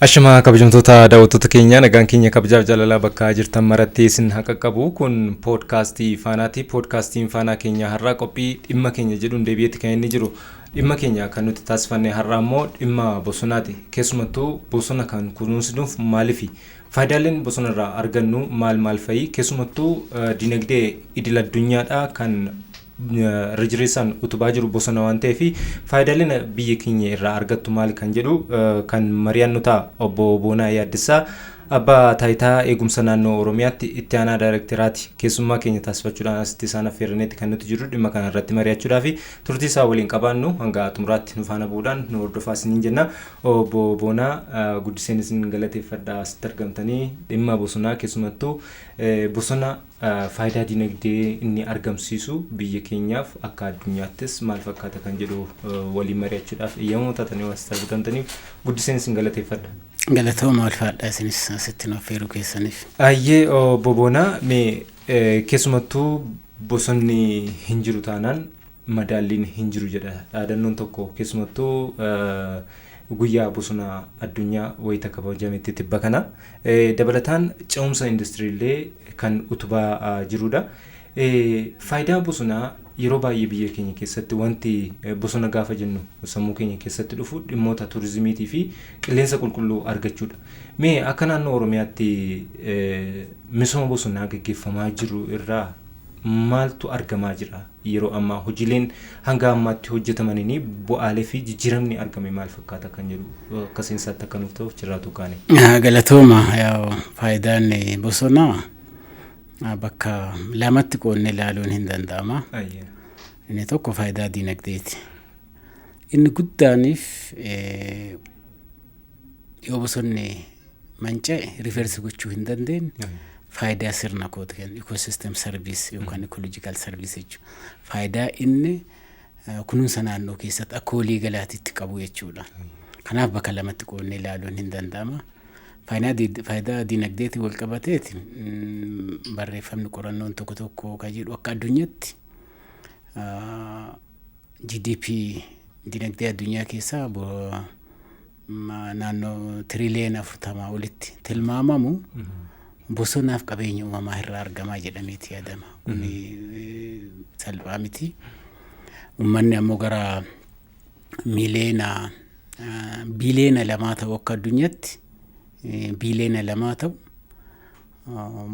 Ashamaa kabajamtoota daawwattoota keenyaa, nagaan keenya kabajaaf jaalalaa bakka jirtan maratti isin haa qaqqabu. Kun poodkaastii Faanaati. Poodkaastiin Faanaa keenya har'aa qophii dhimma keenya jedhuun deebi'eetti kan inni jiru. Dhimma keenya kan nuti taasifanne har'aa immoo dhimma bosonaati. Keessumattuu bosona kan kunuunsinuuf maalifi? Faayidaaleen bosona irraa argannu maal maal fa'i? Keessumattuu dinagdee idil addunyaadhaa kan irra jireessaan utubaa jiru bosona waan ta'eef, faayidaaleen biyya keenya irraa argattu maali kan jedhu kan mari'annu ta'a. Obbo Boonaa Yaaddessaa, Abbaa Taayitaa Eegumsa Naannoo Oromiyaatti itti aanaa daayirekteraati. Keessummaa keenya taasifachuudhaan asitti isaan affeerraneetti kan nuti jirru dhimma kana irratti mari'achuudhaa fi turtii isaa waliin qabaannu hanga xumuraatti nu faana bu'uudhaan nu hordofaa isiniin jenna. Obbo Boonaa, guddiseen isin galateeffadha, asitti argamtanii dhimma bosonaa, keessumattuu bosona faayidaa dinagdee inni argamsiisu biyya keenyaaf akka addunyaattis maal fakkaata kan jedhu waliin mari'achuudhaaf eeyyamoo taatanii waan asitti argamtaniif guddiseen isin galateeffadha. Galatooma, ulfaadhaa, isinis asitti nu affeeruu keessaniif. Ayyee, obbo Boonaa, mee keessumattuu bosonni hin jiru taanaan madaalliin hin jiru jedha dhaadannoon tokko, keessumattuu guyyaa bosona addunyaa wayita kabajametti tibba kana. Dabalataan ce'umsa industiriillee kan utubaa jirudha. Faayidaa bosonaa yeroo baay'ee biyya keenya keessatti wanti bosona gaafa jennu sammuu keenya keessatti dhufu dhimmoota turizimiitii fi qilleensa qulqulluu argachuudha. Mee akka naannoo Oromiyaatti misooma bosonaa gaggeeffamaa jiru irraa maaltu argamaa jira yeroo ammaa? Hojiileen hanga ammaatti hojjetamaniin bu'aalee fi jijjiiramni argame maal fakkaata kan jedhu akka seensaatti akka nuuf ta'uuf jiraatu kaane. Galatooma. Faayidaan bosonaa bakka lamatti qoodnee ilaaluun hin danda'ama. Inni tokko faayidaa diinagdeeti. Inni guddaaniif yoo bosonni manca'e reverse gochuu hin dandeenye, faayidaa sirna kooti kennu, ecosystem service yookaan ecological service jechuudha. Faayidaa inni kunuunsa naannoo keessatti akka walii galaatitti qabu jechuudha. Kanaaf bakka lamatti qoodnee ilaaluun hin danda'ama. Faayidaa diinagdeetiin wal qabateeti barreeffamni qorannoon tokko tokko kan jedhu, akka addunyaatti GDP dinagdee addunyaa keessaa naannoo tiriliyoona 40 olitti tilmaamamu bosonaaf qabeenya uumamaa irraa argamaa jedhameeti yaadama. Kuni salphaa miti. Uummanni ammoo gara miiliyoona biliyoona 2 ta'u, akka addunyaatti biliyoona 2 ta'u,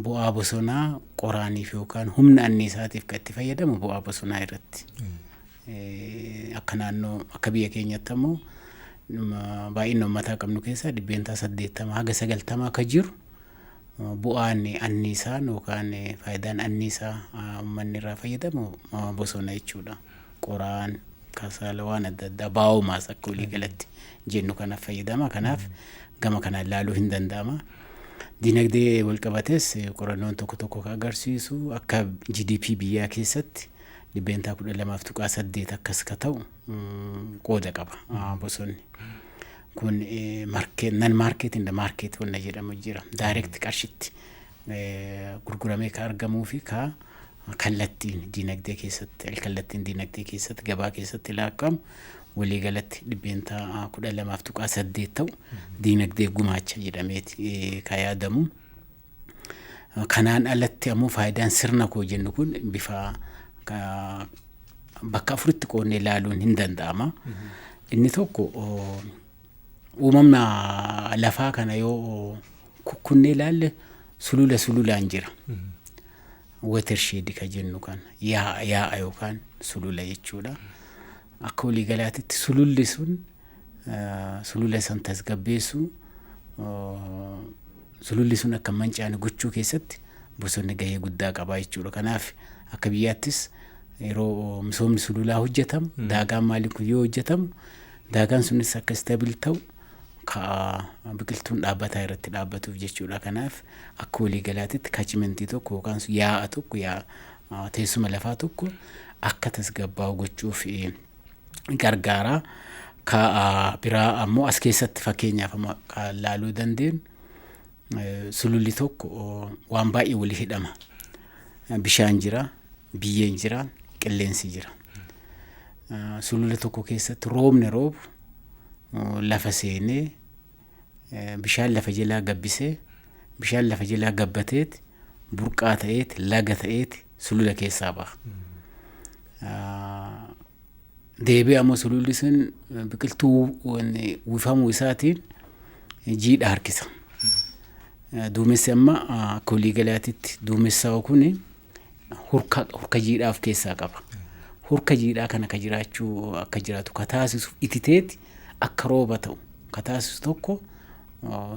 bu'aa bosonaa qoraaniif yookaan humna anniisaatiif kan itti fayyadamu bu'aa bosonaa irratti. Akka naannoo, akka biyya keenyatti ammoo baay'ina uummataa qabnu keessaa 80% haga 90 akka jiru bu'aan anniisaan yookaan faayidaan anniisaa uummanni irraa fayyadamu bosona jechuudha. Qoraan, kasala, waan adda addaa, biomass akka walii galatti jennu kanaaf fayyadama. Kanaaf gama kanaan ilaaluu hin danda'ama. Dinagdee wal qabates qorannoon tokko tokko kan agarsiisu akka GDP biyyaa keessatti 12.8% akkas ka ta'u qooda qaba bosonni. Kun market, non market in market wanna jedhamu jira. Direct qarshitti gurguramee ka argamuu fi ka kallattiin dinagdee keessatti, kallattiin dinagdee keessatti gabaa keessatti laaqamu waliigalatti 12.8% ta'u dinagdee gumaacha jedhameeti ka yaadamu. Kanaan alatti ammoo faayidaan sirna koo jennu kun bifa bakka afuritti qoodnee ilaaluun hin danda'ama. Inni tokko, uumamna lafaa kana yoo kukkunnee ilaalle sulula sululaan jira. Watershed ka jennu kana, yaa'a yaa'a yookaan sulula jechuudha. Akka waliigalaatitti sululli sun, sulula san tasgabbeessuu, sululli sun akka mancaane gochuu keessatti bosonni gahee guddaa qaba jechuudha. Kanaaf akka biyyaattis yeroo misoomni sululaa hojjetamu, daagaan maaliin kun yoo hojjetamu, daagaan sunis akka stable ta'u ka biqiltuun dhaabbataa irratti dhaabbatuuf jechuudha. Kanaaf akka waliigalaatitti catchmentii tokko yookaan yaa'a tokko, yaa'a teessuma lafaa tokko akka tasgabbaa'u gochuuf gargaara. Ka biraa ammoo as keessatti fakkeenyaaf kan laaluu dandeenyu, sululli tokko waan baay'ee walii hidhama. Bishaan jira, biyyeen jira, qilleensi jira. Sulula tokko keessatti roobni roobu lafa seenee Bishaan lafa jalaa gabbisee, bishaan lafa jalaa gabbateeti, burqaa ta'eeti, laga ta'eeti sulula keessaa baha. Deebi'ee ammoo sululli sun biqiltuu uwwifamuu isaatiin jiidha harkisa. Duumessi amma akka waliigalaatitti duumessaa'u kun hurka jiidhaa of keessaa qaba. Hurka jiidhaa kana akka jiraachuu akka jiraatu ka taasisu, ititeeti akka rooba ta'u ka taasisu tokko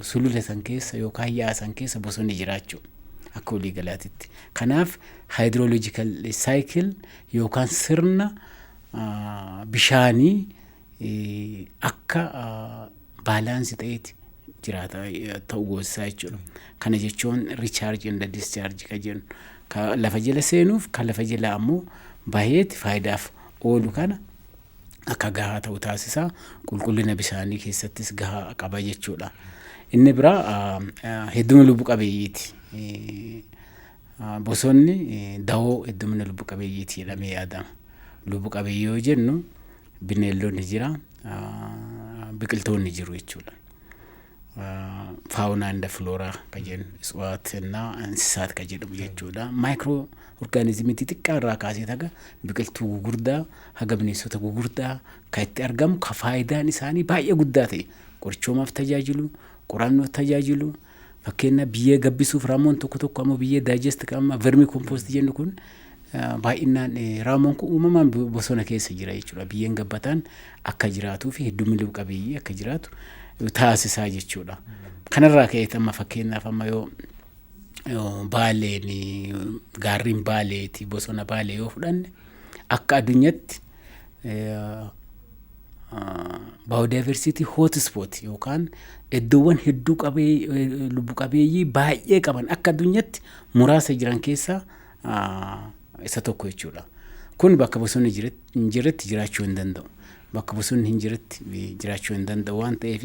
sulula san keessa yookaan yaa'a san keessa bosonni jiraachuu akka waliigalaatitti. Kanaaf hydrological cycle yookaan sirna bishaanii akka balance ta'eeti jiraata ta'u goosisaa jechuudha. Kana jechuun recharge and discharge ka jennu, ka lafa jala seenuuf ka lafa jala ammoo baheeti faayidaaf oolu kana akka gahaa ta'u taasisa. Qulqullina bishaanii keessattis gahaa qaba jechuudha. Inni biraa hedduma lubbu qabeeyyiiti. Bosonni dahoo heddumina lubbu qabeeyyiiti jedhamee yaadama. Lubbu qabeeyyii yoo jennu bineeldonni jira, biqiltoonni jiru jechuudha. Fauna and flora ka jennu, እጽዋት እና እንስሳት ka jedhamu jechuudha. Microorganismii xixiqqaa irraa kaasee haga biqiltuu gugurdaa, haga bineensota gugurdaa ka itti argamu, ka faayidaan isaanii baay'ee guddaa ta'e, qorichoomaaf tajaajilu, qorannoof tajaajilu. Fakkeenya biyyee gabbisuuf raammoon tokko tokko ammoo biyyee digest qaama vermicompost jennu kun baay'inaan raammoon kun uumamaan bosona keessa jira jechuudha. Biyyeen gabbataan akka jiraatuu fi heddumni lubbu qabeeyyii akka jiraatu taasisaa jechuudha. Kanarraa ka'eet amma fakkeenyaaf amma yoo Baaleen, gaarriin Baaleeti, bosona Baalee yoo fudhanne, akka addunyaatti biodiversity hotspot yookaan iddoowwan hedduu lubbu qabeeyyii baay'ee qaban akka addunyaatti muraasa jiran keessaa isa tokko jechuudha. Kun bakka bosonni hin jirretti jiraachuu hin danda'u. Bakka bosonni hin jirretti jiraachuu hin danda'u waan ta'eef,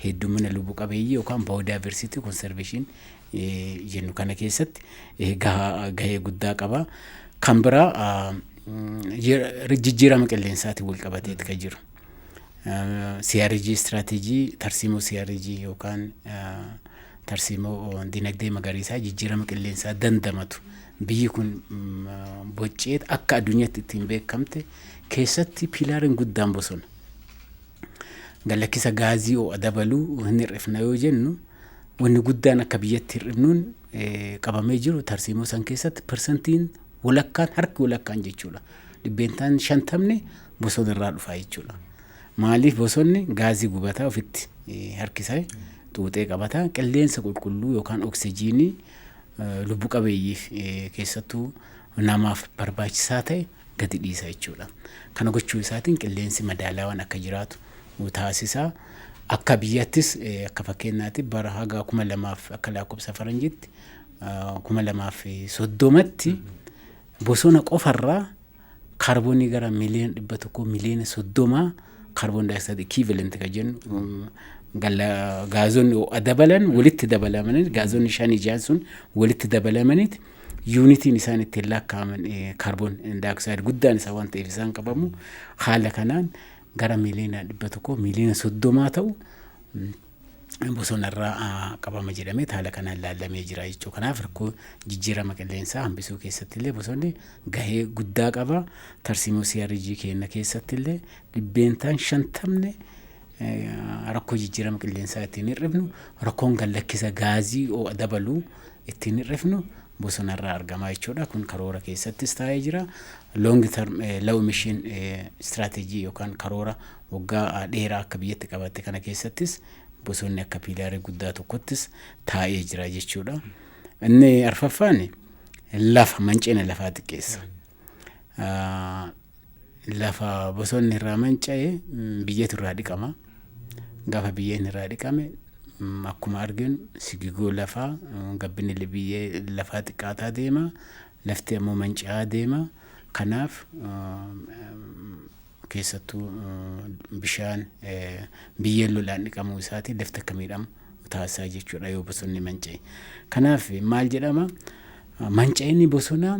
heddumina lubbu qabeeyyii yookaan biodiversity conservation jennu kana keessatti gahee guddaa qaba. Kan biraa jijjiirama qilleensaatiin wal qabateeti kan jiru. CRGE strategy, tarsiimoo CRGE yookaan tarsiimoo dinagdee magariisaa jijjiirama qilleensaa dandamatu biyyi kun boccee akka addunyaatti ittiin beekamte keessatti pillariin guddaan bosona. Galakkisa gaazii ho'a dabaluu hin hir'ifna yoo jennu, wanni guddaan akka biyyatti hir'ifnuun qabamee jiru tarsiimoo san keessatti percentiin walakkaan, harki walakkaan jechuudha. 50% bosona irraa dhufa jechuudha. Maaliif? Bosonni gaazii gubataa ofitti harkisee xuuxee qabata, qilleensa qulqulluu yookaan oksijiinii lubbu qabeeyyiif, keessattuu namaaf barbaachisaa ta'e gadi dhiisa jechuudha. Kana gochuu isaatiin qilleensi madaalawaan akka jiraatu taasisa. Akka biyyattis akka fakkeenyaatti bara haga 2000 akka lakkoofsa faranjiitti 2030tti bosona qofarraa kaarboonii gara 100,000,000 30,000,000 carbon dioxide equivalent kan jennu, gaazonni ho'a dabalan walitti dabalamanii, gaazonni shanii ja'an sun walitti dabalamaniiti unitiin isaan ittiin lakkaa'aman carbon dioxide guddaan isaa waan ta'eef isaan qabamu, haala kanaan gara 100,000,000 30,000,000 ta'u bosonarraa qabama jedhamee haala kanaan laallamee jira jechuudha. Kanaaf rakkoo jijjiirama qilleensaa hambisuu keessatti illee bosonni gahee guddaa qaba. Tarsiimoo CRGE keenya keessatti illee 50% rakkoo jijjiirama qilleensaa ittiin hir'ifnu, rakkoon gallakkisa gaazii ho'a dabaluu ittiin hir'ifnu bosonarraa argama jechuudha. Kun karoora keessattis taa'ee jira. Long term low emission strategy yookaan karoora waggaa dheeraa akka biyyatti qabatte kana keessattis bosonni akka pillarii guddaa tokkottis taa'ee jira jechuudha. Inni arfaffaan lafa manca'ina lafaa xiqqeessa. Lafa bosonni irraa manca'e biyyatu irraa dhiqama. Gaafa biyyeen irraa dhiqame, akkuma arginu sigigoo lafaa, gabbinni biyyee lafaa xiqqaataa deema. Lafti ammoo manca'aa deema. Kanaaf keessattuu bishaan biyyeen lolaan dhiqamuu isaatiin lafti akka miidhamu taasisaa jechuudha yoo bosonni manca'e. Kanaaf maal jedhama? Manca'inni bosonaa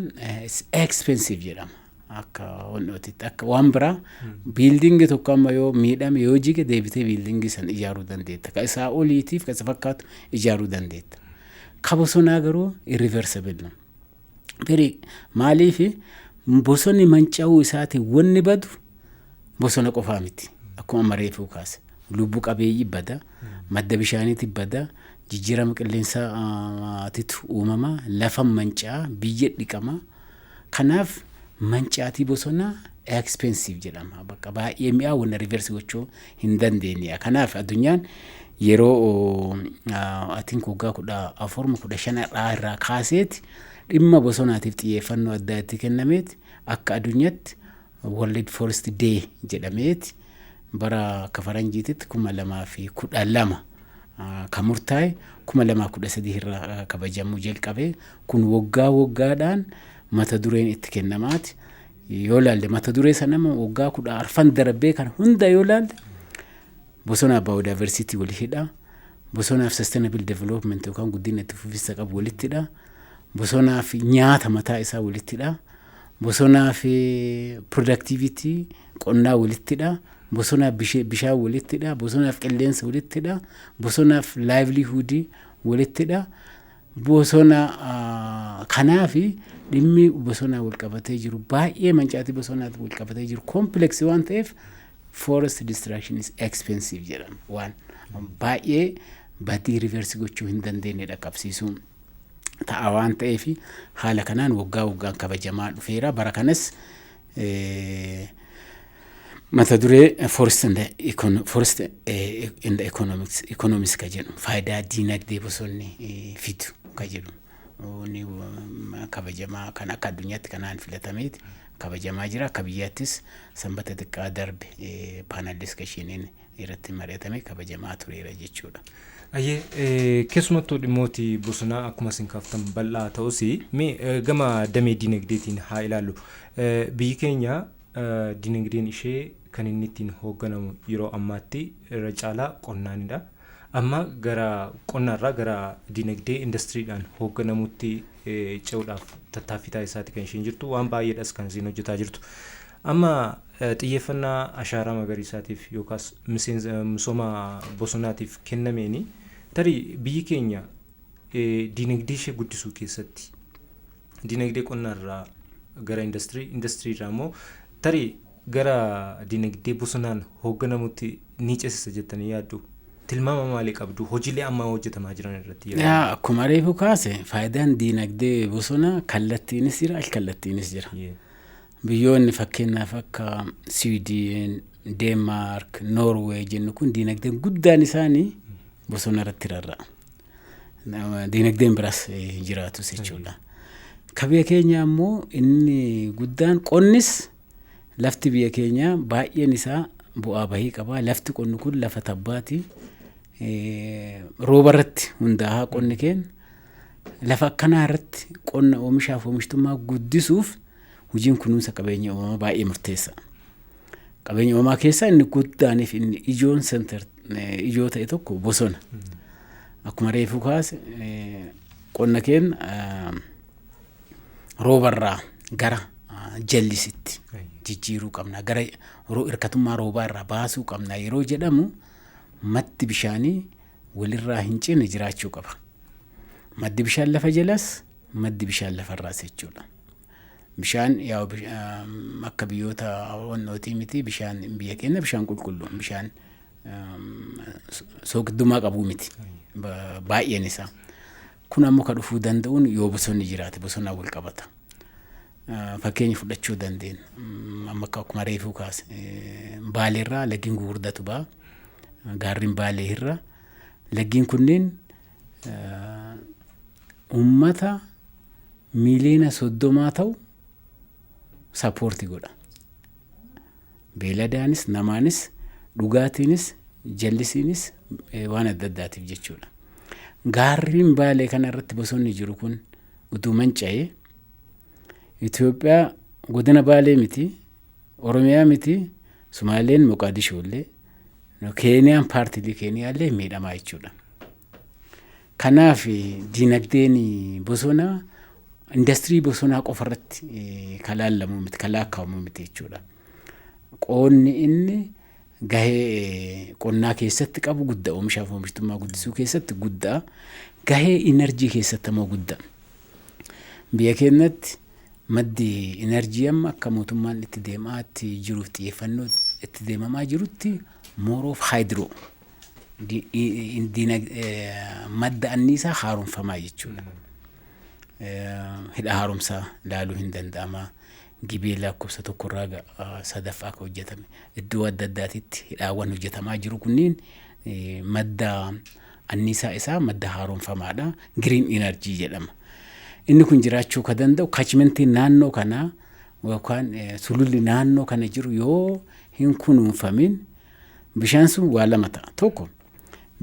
expensive jedhama. Akka wannootitti, akka waan biraa, building tokko amma yoo miidhame, yoo jige, deebitee building san ijaaruu dandeetta. Ka isaa oliitiif ka isa fakkaatu ijaaruu dandeetta. Ka bosonaa garuu irreversible. Firii maaliif bosonni manca'uu isaatiin wanni badu bosona qofaa miti. Akkuma amma reefuu kaase. Lubbu qabeeyyii bada, madda bishaaniitti bada, jijjiirama qilleensaatitu uumama, lafa manca'aa, biyya dhiqama. Kanaaf mancaatii bosonaa expensive jedhama. Bakka baay'ee mi'aa, wanna reverse gochuu hin dandeenye. Kanaaf addunyaan yeroo atiin waggaa 14, 15 irraa kaaseeti dhimma bosonaatiif xiyyeeffannoo addaa itti kennameeti, akka addunyaatti World Forest Day jedhameeti bara akka faranjiititti 2012 kan murtaa'e, 2013 irraa kabajamuu jalqabe. Kun waggaa waggaadhaan mata dureen itti kennamaati. Yoo laalle, mata duree sana waggaa 14 darbee kan hunda yoo laalle, bosonaaf biodiversity wali hidha. Bosonaaf sustainable development yookaan guddina itti fufiinsa qabu walittidha. Bosonaaf nyaata mataa isaa walittidha. Bosonaaf productivity qonnaa walittidha. Bosonaaf bishaan walittidha. Bosonaaf qilleensa walittidha. Bosonaaf livelihood walittidha. Bosona kanaafi dhimmi bosonaa wal qabatee jiru baay'ee, mancaatii bosonaa wal qabatee jiru complex waan ta'eef, forest destruction is expensive jedhama. Waan baay'ee badii reverse gochuu hin dandeenye dhaqqabsiisuu ta'a waan ta'eef, haala kanaan waggaa waggaan kabajamaa dhufeera. Bara kanas mata duree forest in the economics ka jedhu, faayidaa diinagdee bosonni fidu ka jedhu ni kabajamaa, kan akka addunyaatti kanaan filatameeti kabajamaa jira. Akka biyyaattis sanbata xiqqaa darbe panel discussioniin irratti mari'atame kabajamaa tureera jechuudha. Ayyee, keessumattuu dhimmooti bosonaa akkuma isin kaaftan bal'aa ta'us, mee gama damee dinagdeetiin haa ilaallu. Biyyi keenya dinagdeen ishee kan inni ittiin hoogganamu yeroo ammaatti irra caalaa qonnaanidha. Amma gara qonnaarraa gara dinagdee indastiriidhaan hoogganamutti ce'uudhaaf tattaaffii taasisaati kan isheen jirtu, waan baay'eedhas kan isheen hojjetaa jirtu. Amma xiyyeeffannaa ashaaraa magariisaatiif yookaas misooma bosonaatiif kennameeni, tarii biyyi keenya dinagdee ishee guddisuu keessatti dinagdee qonnaarraa gara indastirii, indastiriirraa immoo tarii gara dinagdee bosonaan hoogganamutti ni ceesisa jettanii yaaddu? Tilmaama maalii qabdu hojiilee ammaa hojjetamaa jiran irratti? Yaa, akkuma reefu kaase, faayidaan diinagdee bosonaa kallattiinis jira, alkallattiinis jira. Biyyoonni fakkeenyaaf akka Siwiidin, Deenmaark, Noorweey jennu kun diinagdeen guddaan isaanii bosona irratti rarra'a. Diinagdeen biraas jiraatus jechuudha. Ka biyya keenya ammoo inni guddaan qonnis, lafti biyya keenyaa baay'een isaa bu'aa bahii qaba. Lafti qonnu kun lafa tabbaati. Rooba irratti hundaa'a qonni keenya. Lafa akkanaa irratti qonna oomishaaf oomishtummaa guddisuuf hojiin kunuunsa qabeenya uumamaa baay'ee murteessa. Qabeenya uumamaa keessaa inni guddaaniif inni ijoon center ijoo ta'e tokko bosona. Akkuma reefuu kaase, qonna keenya roobarraa gara jallisitti jijjiiruu qabna. Gara hirkatummaa roobaa irraa baasuu qabna yeroo jedhamu, maddi bishaanii walirraa hin cinne jiraachuu qaba. Maddi bishaan lafa jalas, maddi bishaan lafarraas jechuudha. Bishaan yaa akka biyyoota wannootii miti, bishaan biyya keenya bishaan qulqulluu, bishaan soogiddumaa qabuu miti baay'een isaa. Kun ammoo kan dhufuu danda'uun yoo bosonni jiraate, bosonaan wal qabata. Fakkeenya fudhachuu dandeenya. Amma akkuma reefuu kaase, Baaleerraa laggiin gurguddatu ba'a. Gaarreen Baalee irra laggiin kunneen uummata miiliyoona 30 ta'u support godha. Beeladaanis, namaanis, dhugaatiinis, jallisiinis, waan adda addaatiif jechuudha. Gaarreen Baalee kana irratti bosonni jiru kun utuu manca'ee, Itoophiyaa godina Baalee miti, Oromiyaa miti, Sumaaleen Moqaadishoo illee, Keeniyaan paartiilee Keeniyaa illee miidhamaa jechuudha. Kanaaf diinagdeen bosonaa Indastirii bosonaa qofarratti kan laallamu miti, kan lakkaa'amu miti jechuudha. Qoonni inni gahee qonnaa keessatti qabu guddaa, oomishaaf oomishtummaa guddisuu keessatti guddaa, gahee inerjii keessatti ammoo guddaa. Biyya keenyatti maddi inerjii amma akka mootummaan itti deemaa itti jiruuf xiyyeeffannoo itti deemamaa jirutti more of hydro madda anniisaa haaromfamaa jechuudha. Hidha haaromsaa ilaaluu hin danda'ama. Gibee lakkoofsa tokkorraa sadaffaa akka hojjetame, iddoo adda addaatitti hidhaawwan hojjetamaa jiru kunniin madda anniisaa isaa madda haaromfamaadha. Green energy jedhama. Inni kun jiraachuu ka danda'u catchmentiin naannoo kanaa yookaan sululli naannoo kana jiru yoo hin kunuunfamin bishaan sun waa lama ta'a. Tokko,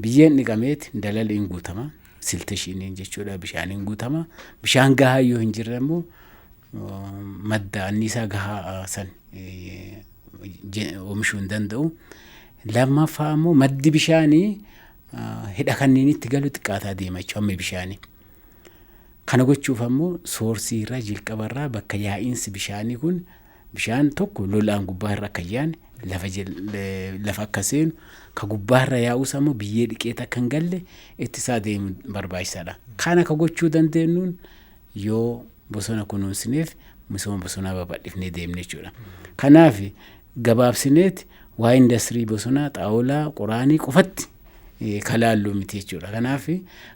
biyyeen dhiqameeti dalali hin guutama. Siltationiin jechuudha, bishaan hin guutama. Bishaan gahaa yoo hin jirre immoo madda anniisaa gahaa san oomishuu hin danda'u. Lammaffaa immoo maddi bishaanii hidha kanneenitti galu xiqqaataa deema jechuudha hammi bishaanii. Kana gochuuf ammoo sourceii irraa, jalqabarraa bakka yaa'iinsi bishaanii kun, bishaan tokko lolaan gubbaa irra akka yaane, lafa akka seenu, ka gubbaa irra yaa'us ammoo biyyee dhiqeet akka hin galle ittisaa deemu barbaachisaadha. Kana ka gochuu dandeenyuun yoo bosona kunuunsineef misooma bosonaa babal'ifnee deemne jechuudha. Kanaaf gabaabsineet waa'ee indastirii bosonaa, xaawulaa, qoraanii qofatti ka laallu miti jechuudha.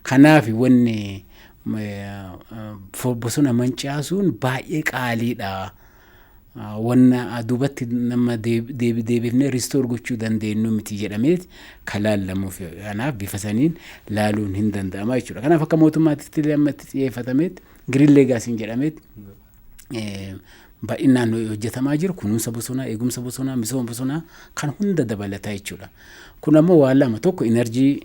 Kanaaf wanni bosona mancaasuun baay'ee qaaliidha. Wanna duubatti nama deebifnee restore gochuu dandeenyu miti jedhameet ka laallamuuf, kanaaf bifa saniin laaluun hin danda'ama jechuudha. Kanaaf akka mootummaatti illee amma itti xiyyeeffatameet Green Legacyn jedhameet bal'inaan hojjetamaa jiru kunuunsa bosonaa, eegumsa bosonaa, misooma bosonaa kan hunda dabalataa jechuudha. Kun ammoo waan lama: tokko, inerjii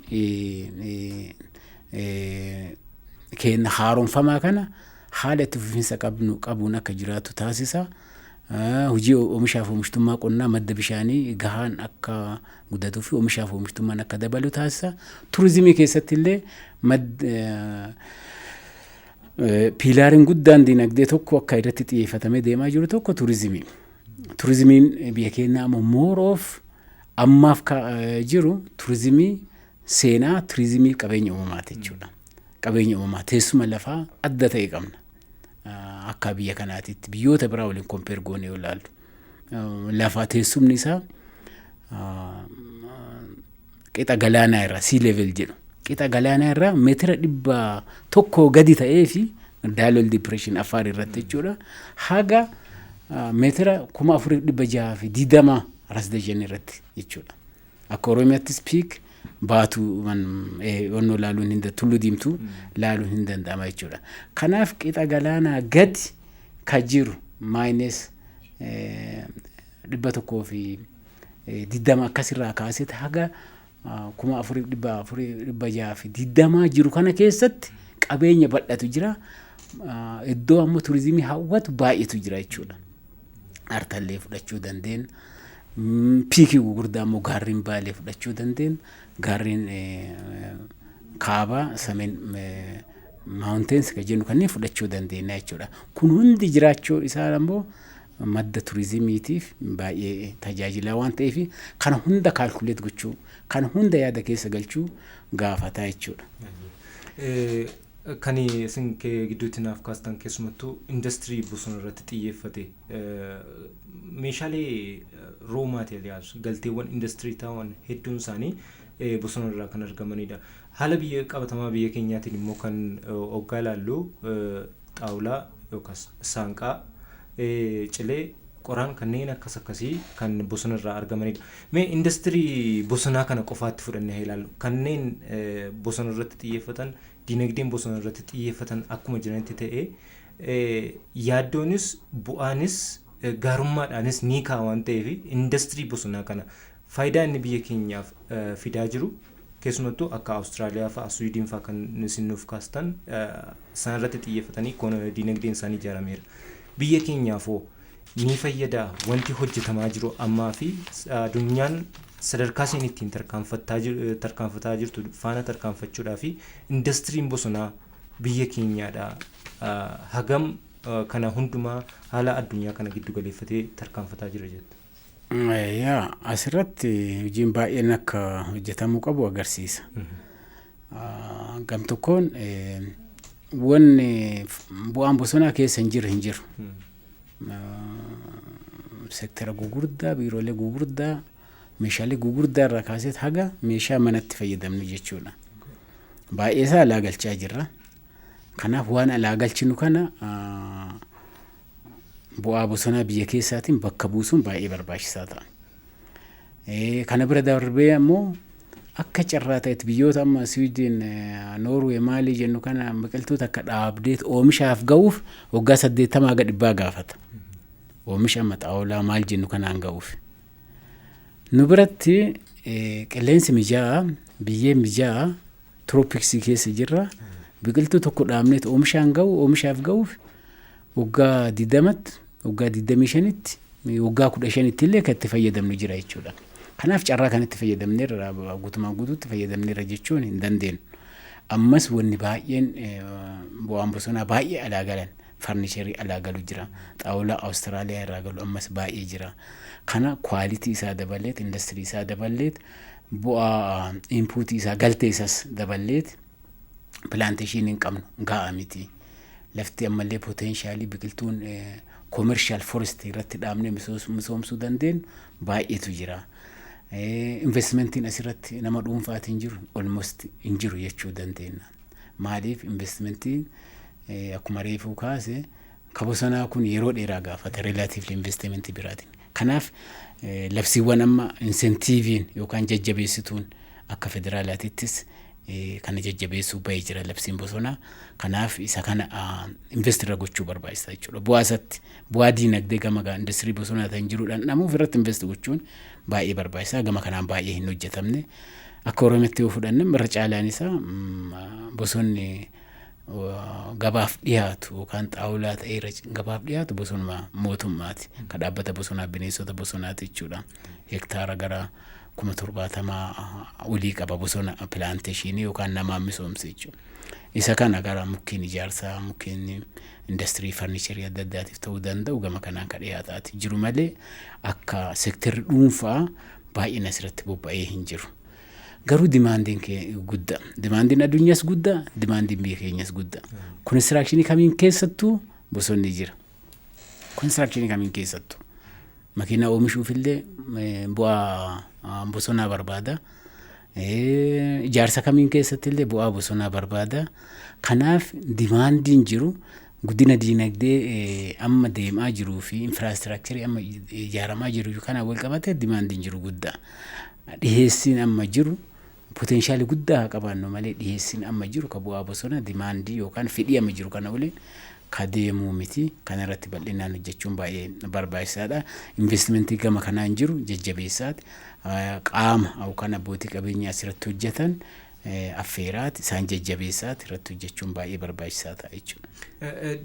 keenya haaromfamaa kana haala itti fufiinsa qabuun akka jiraatu taasisa. Hojii oomishaaf oomishtummaa qonnaa, madda bishaanii gahaan akka guddatuu fi oomishaaf oomishtummaan akka dabalu taasisa. Turizimii keessatti illee pillariin guddaan dinagdee tokko akka irratti xiyyeeffatamee deemaa jiru tokko turizimii. Turizimiin biyya keenyaa ammoo more of ammaaf jiru turizimii seenaa, turizimii qabeenya uumamaati jechuudha. Qabeenya uumamaa teessuma lafaa adda ta'e qabna. Akka biyya kanaatitti biyyoota biraa waliin compare goonee yoo ilaallu. Lafa teessumni isaa qixa galaanaa irraa, sea level jedhu, qixa galaanaa irraa meetira 100 gadi ta'ee fi Daalol Depression Affaar irratti jechuudha. Haga meetira 4620 Ras Dajan irratti jechuudha. Akka Oromiyaattis peak Baatu onnoo laaluun hin, Tulluu Diimtuu laaluun hin danda'ama jechuudha. Kanaaf qixa galaanaa gadi ka jiru minus 120 akkasirraa kaasee haga 44,620 jiru kana keessatti qabeenya bal'atu jira. Iddoo ammoo turizimii hawwatu baay'eetu jira jechuudha. Artallee fudhachuu dandeenya. Peakii gurguddaa immoo gaarreen Baalee fudhachuu dandeenya. Gaarreen kaabaa, Simien Mountains kan jennu kanneen fudhachuu dandeenya jechuudha. Kun hundi jiraachuu isaa ammoo madda turizimiitiif baay'ee tajaajilaa waan ta'eef, kana hunda calculate gochuu, kana hunda yaada keessa galchuu gaafataa jechuudha. Kan isin gidduutti naaf kaastan, keessumattuu indastirii bosona irratti xiyyeeffate, meeshaalee raw materials, galteewwan indastirii ta'an hedduun isaanii bosona irraa kan argamanidha. Haala biyya qabatamaa biyya keenyaatiin immoo kan hoggaa ilaallu xaawulaa yookaas saanqaa, cilee, qoraan kanneen akkas akkasii kan bosona irraa argamanidha. Mee indastirii bosonaa kana qofaatti fudhannee haa ilaallu. Kanneen bosona irratti xiyyeeffatan, dinagdeen bosona irratti xiyyeeffatan akkuma jiranitti ta'ee, yaaddoonis bu'aanis gaarummaadhaanis ni ka'a waan ta'eef, indastirii bosonaa kana faayidaa inni biyya keenyaaf fidaa jiru, keessumattuu akka Awustiraaliyaa fa'a, Swiidin fa'a kan isin nuuf kaastan isaan irratti xiyyeeffatanii dinagdeen isaanii ijaarameera. Biyya keenyaafoo ni fayyadaa wanti hojjetamaa jiru ammaa fi addunyaan sadarkaa isheen ittiin tarkaanfataa jirtu faana tarkaanfachuudhaa fi indastiriin bosonaa Biyya keenyaadha hagam kana hundumaa haala addunyaa kana giddu galeeffatee tarkaanfataa jira jettu? Yaa, asirratti hojiin baay'een akka hojjetamuu qabu agarsiisa. Gam tokkoon wanni bu'aan bosonaa keessa hin jiru hin jiru. Sektara gugurdaa, biiroolee gugurdaa, meeshaalee gugurdaa irraa kaasee haga meeshaa manatti fayyadamnu jechuudha. Baay'ee isaa alaa galchaa jirra. Kanaaf waan alaa galchinu kana bu'aa bosonaa biyya keessaatiin bakka buusuun baay'ee barbaachisaa ta'a. Kana bira darbee ammoo akka carraa ta'etti biyyoota amma Siwiidin, Noorwee maalii jennu kana biqiltoota akka dhaabdeet oomishaaf ga'uuf waggaa 80 haga 100 gaafata. Oomisha amma xaawulaa maal jennu kanaan ga'uuf. Nu biratti qilleensi mijaa'aa, biyyeen mijaa'aa, tropicsii keessa jirra. Biqiltuu tokko dhaabneet oomishaan ga'u oomishaaf ga'uuf waggaa 20tti, waggaa 25tti, waggaa 15tti illee kan itti fayyadamnu jira jechuudha. Kanaaf carraa kanatti fayyadamneerra guutumaan guutuutti fayyadamneerra jechuun hin dandeenyu. Ammas wanni baay'een bu'aan bosonaa baay'ee alaa galan, furniture alaa galu jira. Xaawulaa Awustiraaliyaa irraa galu ammas baay'ee jira. Kana quality isaa daballeet, industirii isaa daballeet, bu'aa inputii isaa, galtee isaas daballeet, plantationii hin qabnu ga'a miti. Lafti ammallee potentialii biqiltuun commercial forest irratti dhaabnee misoomsuu dandeenyu baay'eetu jira. Investmentiin asirratti nama dhuunfaatiin jiru almost hin jiru jechuu dandeenya. Maaliif? Investmentiin akkuma reefuu kaase ka bosonaa kun yeroo dheeraa gaafata relatively investmentii biraatiin. Kanaaf labsiiwwan amma incentiveiin yookaan jajjabeessituun akka federaalaatittis kana jajjabeessuu bahee jira labsiin bosonaa. Kanaaf isa kana invest irra gochuu barbaachisa jechuudha. Bu'aa isatti, bu'aa diinagdee gama industirii bosonaa ta'an jiru dhandhamuuf irratti invest gochuun baay'ee barbaachisaa. Gama kanaan baay'ee hin hojjetamne. Akka Oromootti yoo fudhanne irra caalaan isaa bosonni gabaaf dhiyaatu yookaan xaawulaa ta'ee irra gabaaf dhiyaatu bosonuma mootummaati. Ka dhaabbata bosonaa bineensota bosonaati jechuudha. Hektaara gara 70,000 olii qaba bosona plantationii yookaan namaan misoomse jechuudha. Isa kana gara mukkeen ijaarsaa, mukkeen industirii furnitureii adda addaatiif ta'uu danda'u gama kanaan ka dhiyaataati jiru malee akka seektarri dhuunfaa baay'een asirratti bobba'ee hin jiru. Garuu demandiin guddaa. Demandiin addunyaas guddaa, demandiin biyya keenyas guddaa. Constructionii kamiin keessattuu bosonni jira. Constructionii kamiin keessattuu. Makiinaa oomishuufillee bu'aa bosonaa barbaada. Ijaarsa kamiin keessatti illee bu'aa bosonaa barbaada. Kanaaf demandiin jiru guddina diinagdee amma deemaa jiruu fi infrastructureii amma ijaaramaa jiru kanaan wal qabatee demandiin jiru guddaa. Dhiheessiin amma jiru potentialii guddaa haa qabaannu malee dhiheessiin amma jiru ka bu'aa bosonaa demandii yookaan fedhii amma jiru kana waliin ka deemuu miti. Kana irratti bal'inaan hojjechuun baay'ee barbaachisaadha. Investmentii gama kanaan jiru jajjabeessaati. Qaama yookaan abbootii qabeenyaa asirratti hojjetan affeeraati, isaan jajjabeessaati irratti hojjechuun baay'ee barbaachisaa ta'a jechuudha.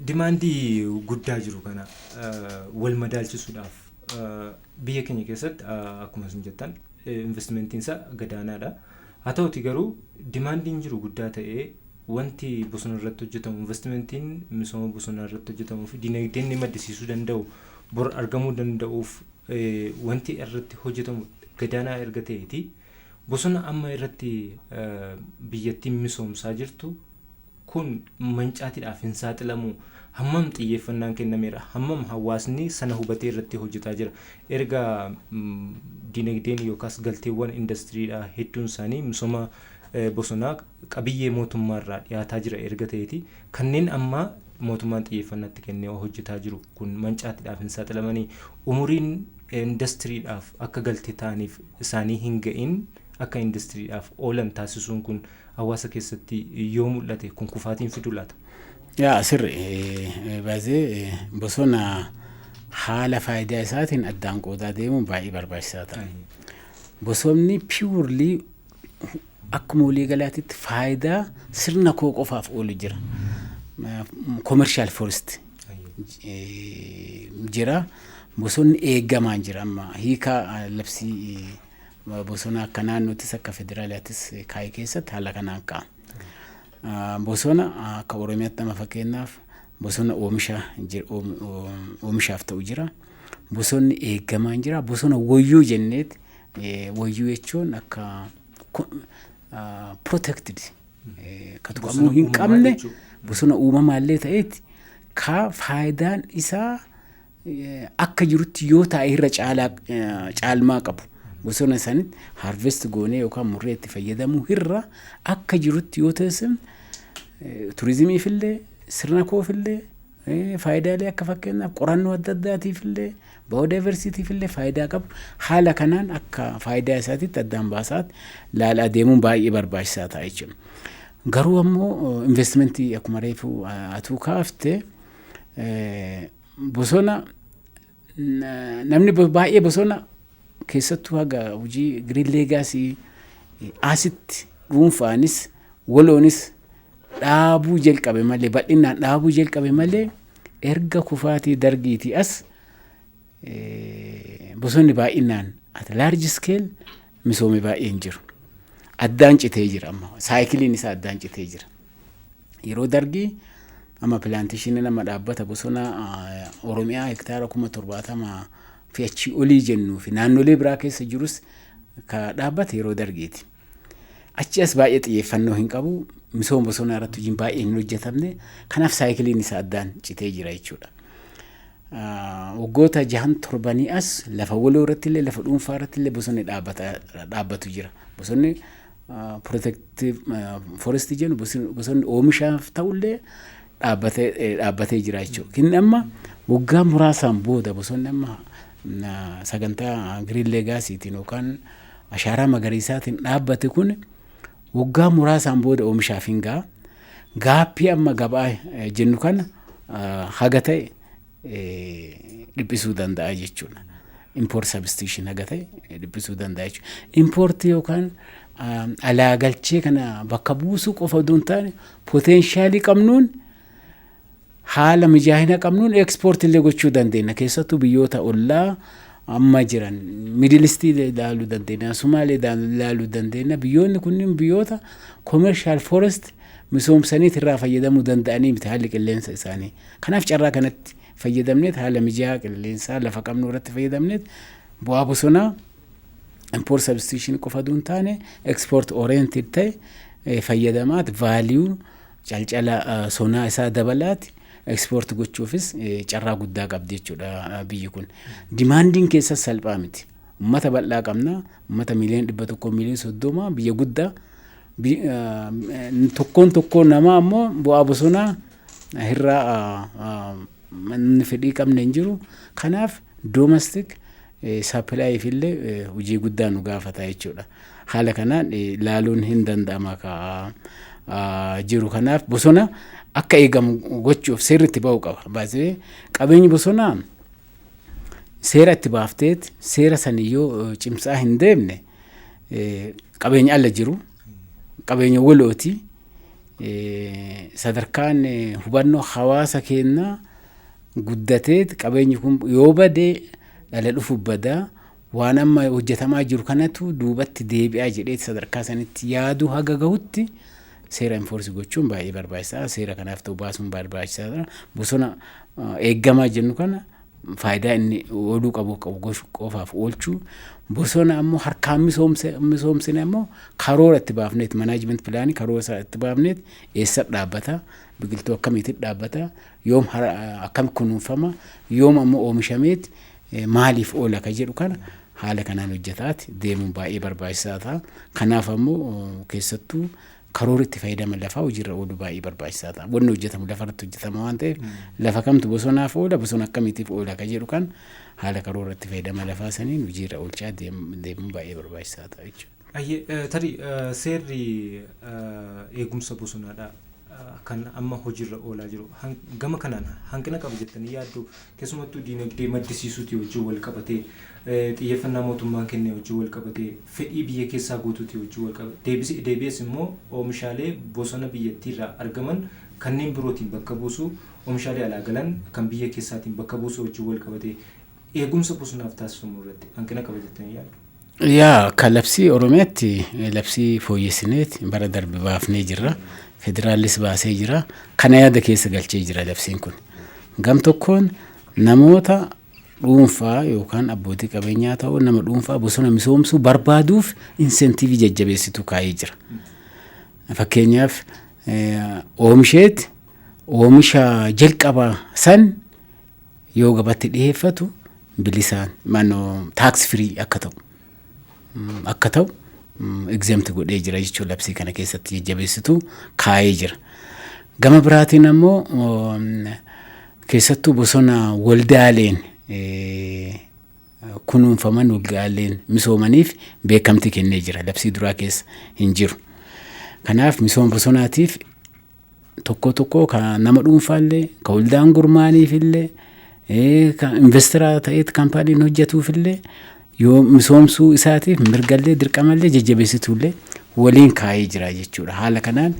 Demandii guddaa jiru kana wal madaalchisuudhaaf biyya keenya keessatti akkuma isin jettan investmentiin isaa gadaanaadha. Haa ta'uti garuu demandiin jiru guddaa ta'ee wanti bosona irratti hojjetamu, investmentiin misooma bosonaa irratti hojjetamuu fi dinagdeen inni maddisiisuu danda'u bor argamuu danda'uuf wanti irratti hojjetamu gadaanaa erga ta'eeti, bosona amma irratti biyyattiin misoomsaa jirtu kun mancaatiidhaaf hin saaxilamu? Hammam xiyyeeffannaan kennameera? Hammam hawaasni sana hubatee irratti hojjetaa jira? Erga dinagdeen yookaas galteewwan indastiriidhaa hedduun isaanii misooma bosonaa qabiyyee mootummaarraa dhiyaataa jira erga ta'eeti, kanneen amma mootummaan xiyyeeffannaatti kennee hojjetaa jiru kun mancaatiidhaaf hin saaxilamanii? Umuriin indastiriidhaaf akka galtee ta'aniif isaanii hin ga'in akka indastiriidhaaf oolan taasisuun kun hawaasa keessatti yoo mul'ate kun kufaatiin fiduu laata? Yaa, sirri baasee bosona haala faayidaa isaatiin addaan qoodaa deemuun baay'ee barbaachisaa ta'a. Bosonni purely akkuma waliigalaatitti faayidaa sirna koo qofaaf oolu jira. Commercial forest jira. Bosonni eegamaan jira, amma hiikaa labsii bosona akka naannoottis akka federaalaattis kaa'e keessatti haala kanaan ka'a. Bosona akka Oromiyaatti amma fakkeenyaaf bosona oomishaaf ta'u jira. Bosonni eegamaan jira. Bosona woyyuu jenneet, woyyuu jechuun akka protected ka tuqamuu hin qabne, bosona uumamaallee ta'eeti ka faayidaan isaa akka jirutti yoo taa'e irra caalaa caalmaa qabu. Bosona sanitti harvest goonee yookaan murree itti fayyadamuu irra akka jirutti yoo teessifne, turizimiifillee, sirna koofillee, faayidaalee akka fakkeenyaaf qorannoo adda addaatiifillee, biodiversityfillee faayidaa qabu, haala kanaan akka faayidaa isaatitti addaan baasaatti laalaa deemuun baay'ee barbaachisaa ta'a jechuudha. Garuu ammoo investimentii akkuma reefu atuu kaafte, bosona namni baay'ee bosona keessattuu haga hojii Green Legacy asitti dhuunfaanis waloonis dhaabuu jalqabe malee, bal'inaan dhaabuu jalqabe malee, erga kufaatii dargiitii as bosonni baay'inaan at large scale misoome baay'ee hin jiru. Addaan citee jira amma, cycleiin isaa addaan citee jira. Yeroo dargii amma plantationiin amma dhaabbata bosona Oromiyaa hektaara 70,000 fi achii olii jennuu fi naannolee biraa keessa jirus ka dhaabbate yeroo dargiiti. Achi as baay'ee xiyyeeffannoo hin qabu. Misooma bosonaa irratti hojiin baay'ee hin hojjetamne. Kanaaf cycleiin isaa addaan citee jira jechuudha. Waggoota jahan torbanii as lafa waloo irratti illee, lafa dhuunfaa irratti illee bosonni dhaabbatu jira. Bosonni protective forest jennu, bosonni oomishaaf ta'ullee dhaabbatee jira jechuudha. Inni amma waggaa muraasaan booda bosonni amma sagantaa Green Legacytiin yookaan ashaaraa magariisaatiin dhaabbate kun waggaa muraasaan booda oomishaaf hin ga'a. Gapii amma gabaa jennu kana haga ta'e dhiphisuu danda'a jechuudha. Import substitution haga ta'e dhiphisuu danda'a jechuudha. Import yookaan alaa galchee kana bakka buusuu qofa odoo hin taane, potentialii qabnuun, haala mijaa'ina qabnuun export illee gochuu dandeenya. Keessattuu biyyoota ollaa amma jiran Middle Eastii ilaaluu dandeenya, Sumaalee ilaaluu dandeenya. Biyyoonni kunniin biyyoota commercial forest misoomsaniit irraa fayyadamuu danda'anii miti haalli qilleensa isaanii. Kanaaf carraa kanatti fayyadamneet, haala mijaa'aa qilleensaa lafa qabnu irratti fayyadamneet, bu'aa bosonaa import substitution qofa odoo hin taane export oriented ta'e fayyadamaat, value calcala sonaa isaa dabalaati export gochuufis carraa guddaa qabdi jechuudha biyyi kun. Demandiin keessas salphaa miti. Uummata bal'aa qabna. Uummata 100,000,000, 30,000,000, biyya guddaa. Tokkoon tokkoon namaa ammoo bu'aa bosonaa irraa inni fedhii qabne hin jiru. Kanaaf domestic supplyiif illee hojii guddaa nu gaafata jechuudha. Haala kanaan ilaaluun hin danda'ama ka jiru. Kanaaf bosona akka eegamu gochuuf seerri itti ba'uu qaba. Baasee qabeenyi bosonaa seera itti baafteet seera sani yoo cimsaa hin deemne, qabeenya ala jiru, qabeenya walooti. Sadarkaan hubannoo hawaasa keenyaa guddateet, qabeenyi kun yoo bade dhala dhufu badaa, waan amma hojjetamaa jiru kanatu duubatti deebi'aa jedhee sadarkaa sanitti yaaduu haga gahutti seera enforce gochuun baay'ee barbaachisaadha. Seera kanaaf ta'u baasuun barbaachisaadha. Bosona eeggamaa jennu kana faayidaa inni ooluu qabu qofaaf oolchuu, bosona ammoo harkaan misoomsine ammoo karoora itti baafneet, management planii karoora isaa itti baafneet, eessa dhaabbata, biqiltuu akkamiitti dhaabbata, yoom akkam kunuunfama, yoom ammoo oomishameet maaliif oola ka jedhu kana haala kanaan hojjetaati deemuun baay'ee barbaachisaa ta'a. Kanaaf ammoo keessattuu karoora itti fayyadama lafaa hojiirra ooluu baay'ee barbaachisaa ta'a. Wanni hojjetamu lafarratti hojjetama waan ta'eef, lafa kamtu bosonaaf oola, bosona akkamiitiif oola ka jedhu kan haala karoora itti fayyadama lafaa saniin hojiirra oolchaa deemuun baay'ee barbaachisaa ta'a jechuudha. Ayyee, tarii seerri eegumsa bosonaadha kan amma hojiirra oolaa jiru gama kanaan hanqina qaba jettanii yaaddu? Keessumattuu diinagdee maddisiisuutii wajjin wal qabatee, xiyyeeffannaa mootummaan kenne wajjin wal qabatee, fedhii biyya keessaa guutuutii wajjin wal qabatee, deebi'ees immoo oomishaalee bosona biyyattiirraa argaman kanneen birootiin bakka buusuu, oomishaalee alaa galan kan biyya keessaatiin bakka buusuu wajjin wal qabatee, eegumsa bosonaaf taasifamu irratti hanqina qaba jettanii yaaddu? Yaa, akka labsii Oromiyaatti labsii fooyyessineet bara darbe baafnee jirra. Federaallis baasee jira. Kana yaada keessa galchee jira labsiin kun. Gam tokkoon namoota dhuunfaa yookaan abbootii qabeenyaa ta'uu, nama dhuunfaa bosona misoomsuu barbaaduuf incentive jajjabeessitu kaa'ee jira. Fakkeenyaaf, oomisheet oomisha jalqabaa san yoo gabatti dhiyeeffatu bilisaan mannoo tax free akka ta'u exempt godhee jira jechuudha. Labsii kana keessatti jajjabeessitu kaa'ee jira. Gama biraatiin ammoo keessattuu bosona waldaaleen kunuunfaman, waldaaleen misoomaniif beekamtii kennee jira. Labsii duraa keessa hin jiru. Kanaaf misooma bosonaatiif tokko tokko kan nama dhuunfaallee, kan waldaan gurmaaniifillee, kan investeraa ta'eet kaampaaniin hojjetuufillee yoo misoomsuu isaatiif mirgallee dirqamallee jajjabeessituullee waliin kaa'ee jira jechuudha. Haala kanaan